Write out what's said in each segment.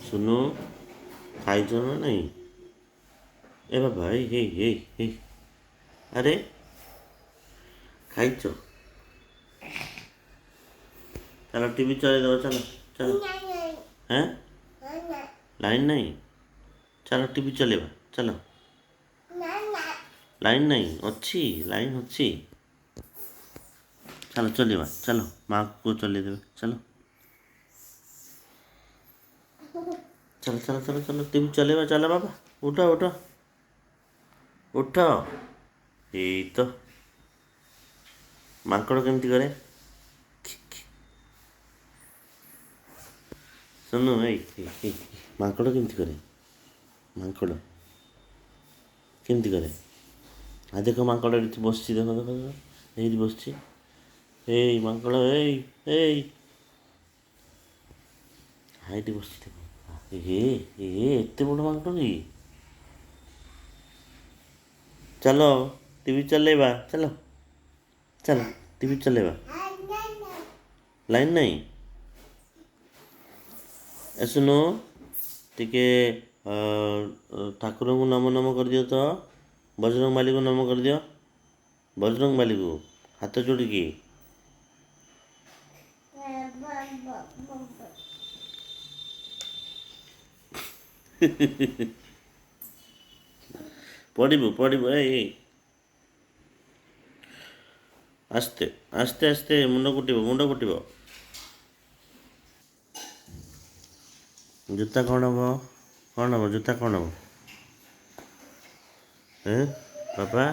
ସୁନୁ, ଖାଇଛ ନା ନାଇଁ? ଏ ବାବା, ଏଇ ଏଇ ଏଇ ଏଇ, ଆରେ ଖାଇଛ? ଚାଲ, ଟିଭି ଚଲେଇଦେବ, ଚାଲ ଚାଲ। ହେଁ, ଲାଇନ୍ ନାହିଁ? ଚାଲ, ଟିଭି ଚଲେଇବା, ଚାଲ। ଲାଇନ୍ ନାହିଁ? ଅଛି, ଲାଇନ୍ ଅଛି। ଚାଲ, ଚଲେଇବା, ଚାଲ। ମାଆକୁ ଚଲେଇଦେବେ, ଚାଲ ଚାଲ ଚାଲ ଚାଲ ଚାଲ, ଟିଭି ଚଲେଇବା, ଚାଲ ବାବା। ଉଠ ଉଠ ଉଠ। ଏଇ ତ, ମାଙ୍କଡ଼ କେମିତି କରେ? ଶୁନୁ, ଏଇ ଏଇ, ମାଙ୍କଡ଼ କେମିତି କରେ? ମାଙ୍କଡ଼ କେମିତି କରେ? ଆ ଦେଖ, ମାଙ୍କଡ଼ ଏଠି ବସିଛି, ଦେଖ ଦେଖ ଦେଖ, ଏଇଠି ବସିଛି। ଏଇ ମାଙ୍କଡ଼, ଏଇ ଏଇ, ଏଇଠି ବସିଛି, ଦେଖ। ଏ ଏ, ଏତେ ବଡ଼ ମାଙ୍କଡ଼ କି? ଚାଲ, ଟିଭି ଚଲେଇବା, ଚାଲ ଚାଲ, ଟିଭି ଚଲେଇବା। ଲାଇନ୍ ନାହିଁ? ଏ ଶୁନୁ, ଟିକେ ଠାକୁରଙ୍କୁ ନମ ନମ କରିଦିଅ ତ। ବଜରଙ୍ଗ ବାଲିକୁ ନମ କରିଦିଅ, ବଜରଙ୍ଗ ବାଲିକୁ ହାତ ଯୋଡ଼ିକି। ପଡ଼ିବୁ ପଡ଼ିବୁ, ଏଇ, ଆସ୍ତେ ଆସ୍ତେ ଆସ୍ତେ, ମୁଣ୍ଡ କୁଟିବ, ମୁଣ୍ଡ କୁଟିବ। ଜୁତା କ'ଣ ହବ? କ'ଣ ହବ ଜୁତା? କ'ଣ ହବ? ଏଁ ବାପା,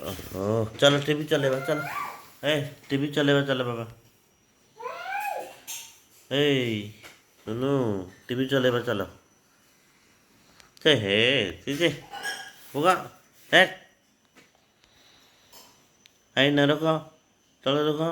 ଓହୋ। ଚାଲ, ଟିଭି ଚଲେଇବା, ଚାଲ। ଏ ଟିଭି ଚଲେଇବା, ଚାଲ ବାବା। ଏଇ ସୁନୁ, ଟିଭି ଚଲେଇବା, ଚାଲ। ସେ ହେ ସେ ପକା ହେ, I ନା, ରଖ ତଳେ ରଖ।